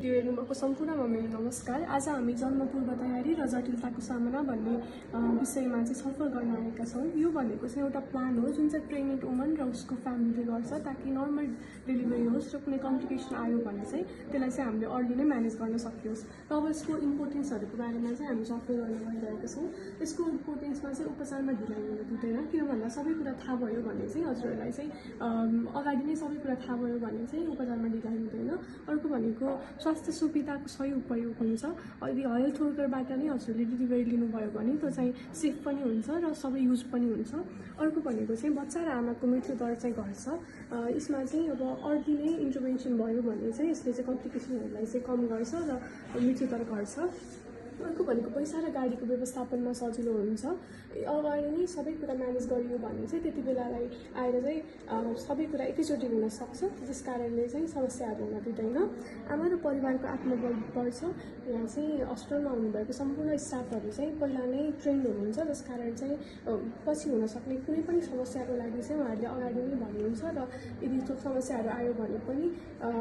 हेर्नुभएको सम्पूर्णमा मेरो नमस्कार। आज हामी जन्म पूर्व तयारी र जटिलताको सामना भन्ने विषयमा चाहिँ छलफल गर्न आएका छौँ। यो भनेको चाहिँ एउटा प्लान हो जुन चाहिँ प्रेग्नेन्ट वुमन र उसको फ्यामिलीले गर्छ ताकि नर्मल डेलिभरी होस् र कुनै कम्प्लिकेसन आयो भने चाहिँ त्यसलाई चाहिँ हामीले अर्ली नै म्यानेज गर्न सकियोस्। र अब यसको इम्पोर्टेन्सहरूको बारेमा चाहिँ हामी छलफल गर्न गइरहेका छौँ। यसको इम्पोर्टेन्समा चाहिँ उपचारमा ढिलाइ हुनु दिँदैन, किन भन्दा सबै कुरा थाहा भयो भने चाहिँ हजुरहरूलाई चाहिँ अगाडि नै सबै कुरा थाहा भयो भने चाहिँ उपचारमा ढिलाइ हुँदैन। अर्को भनेको स्वास्थ्य सुविधाको सही उपयोग हुन्छ। यदि हेल्थ वर्करबाट नै हजुरले डेलिभरी लिनुभयो भने त्यो चाहिँ सेफ पनि हुन्छ र सबै युज पनि हुन्छ। अर्को भनेको चाहिँ बच्चा र आमाको मृत्युदर चाहिँ घट्छ। यसमा चाहिँ अब अर्ली नै इन्टरभेन्सन भयो भने चाहिँ यसले चाहिँ कम्प्लिकेसनहरूलाई चाहिँ कम गर्छ र मृत्युदर घट्छ। अर्को भनेको पैसा र गाडीको व्यवस्थापनमा सजिलो हुन्छ। अगाडि नै सबै कुरा म्यानेज गरियो भने चाहिँ त्यति बेलालाई आएर चाहिँ सबै कुरा एकैचोटि हुनसक्छ, त्यस कारणले चाहिँ समस्याहरू हुन दिँदैन। आमा र परिवारको आत्मबल बढ्छ। यहाँ चाहिँ हस्पिटलमा आउनुभएको सम्पूर्ण स्टाफहरू चाहिँ पहिला नै ट्रेन्ड हुनुहुन्छ, जस कारण चाहिँ पछि हुनसक्ने कुनै पनि समस्याको लागि चाहिँ उहाँहरूले अगाडि नै भन्नुहुन्छ र यदि त्यो समस्याहरू आयो भने पनि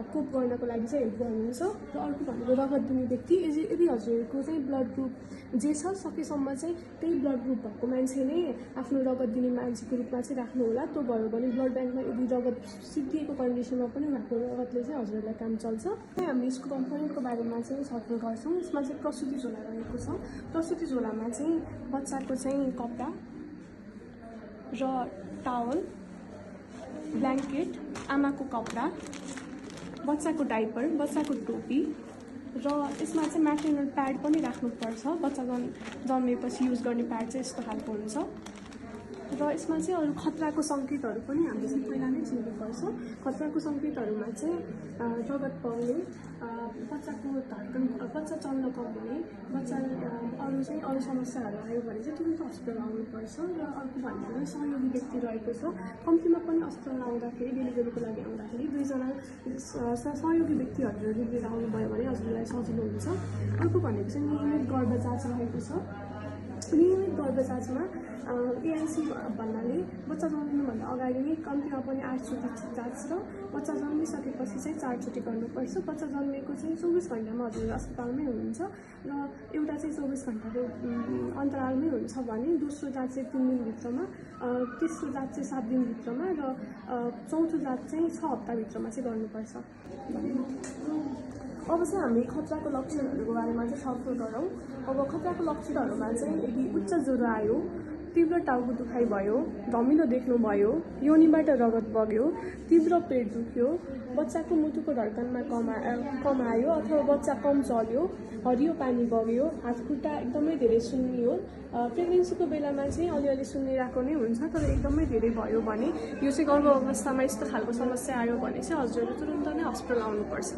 कोप गर्नको लागि चाहिँ हेल्प गर्नुहुन्छ। र अर्को भनेको रगत दिने व्यक्ति, यदि हजुरको चाहिँ ब्लड ग्रुप जे छ सकेसम्म चाहिँ त्यही ब्लड ग्रुप भएको मान्छे नै आफ्नो रगत दिने मान्छेको रूपमा चाहिँ राख्नु होला। त्यो भयो भने ब्लड ब्याङ्कमा यदि रगत सिद्धिएको कन्डिसनमा पनि उहाँको रगतले चाहिँ हजुरहरूलाई काम चल्छ। हामी यसको कम्पोनेन्टको बारेमा चाहिँ छलफल गर्छौँ। यसमा चाहिँ प्रसुति झोला रहेको छ। प्रसुति झोलामा चाहिँ बच्चाको चाहिँ कपडा र टावल, ब्ल्याङ्केट, आमाको कपडा, बच्चाको डाइपर, बच्चाको टोपी र यसमा चाहिँ म्याटर्नल प्याड पनि राख्नुपर्छ। बच्चा जन्मेपछि युज गर्ने प्याड चाहिँ यस्तो खालको हुन्छ। र यसमा चाहिँ अरू खतराको सङ्केतहरू पनि हामीले चाहिँ पहिला नै चिन्नुपर्छ। खतराको सङ्केतहरूमा चाहिँ रगत पाउने, बच्चाको धड्कन, बच्चा चल्न कम हुने, बच्चा अरू समस्याहरू आयो भने चाहिँ तुरन्त हस्पिटल आउनुपर्छ। र अर्को भनेको चाहिँ सहयोगी व्यक्ति रहेको छ। कम्तीमा पनि अस्पताल आउँदाखेरि डेलिभरीको लागि आउँदाखेरि 2जना सहयोगी व्यक्तिहरू लिएर आउनुभयो भने हजुरलाई सजिलो हुन्छ। अर्को भनेको चाहिँ नियमित गर्भ जाँच रहेको छ। नियमित गर्भ जाँचमा एएनसी भन्नाले बच्चा जन्मिनुभन्दा अगाडि नै कम्तीमा पनि 8 चोटि जाँच र बच्चा जन्मिसकेपछि चाहिँ 4 चोटि गर्नुपर्छ। बच्चा जन्मेको चाहिँ 24 घन्टामा हजुर अस्पतालमै हुनुहुन्छ र एउटा चाहिँ 24 घन्टाको अन्तरालमै हुन्छ भने दोस्रो जाँच चाहिँ 3 दिनभित्रमा, तेस्रो जाँच चाहिँ 7 दिनभित्रमा र चौथो जाँच चाहिँ 6 हप्ताभित्रमा चाहिँ गर्नुपर्छ। अब चाहिँ हामी खतराको लक्षणहरूको बारेमा चाहिँ छलफल गरौँ। अब खतराको लक्षणहरूमा चाहिँ यदि उच्च ज्वरो आयो, तीव्र टाउको दुखाइ भयो, धमिलो देख्नुभयो, योनिबाट रगत बग्यो, तीव्र पेट दुख्यो, बच्चाको मुटुको धड्कनमा कम आयो अथवा बच्चा कम चल्यो, हरियो पानी बग्यो, हात खुट्टा एकदमै धेरै सुन्नियो, प्रेग्नेन्सीको बेलामा चाहिँ अलिअलि सुन्निरहेको नै हुन्छ तर एकदमै धेरै भयो भने यो चाहिँ गर्भ अवस्थामा यस्तो खालको समस्या आयो भने चाहिँ हजुरले तुरन्त नै हस्पिटल आउनुपर्छ।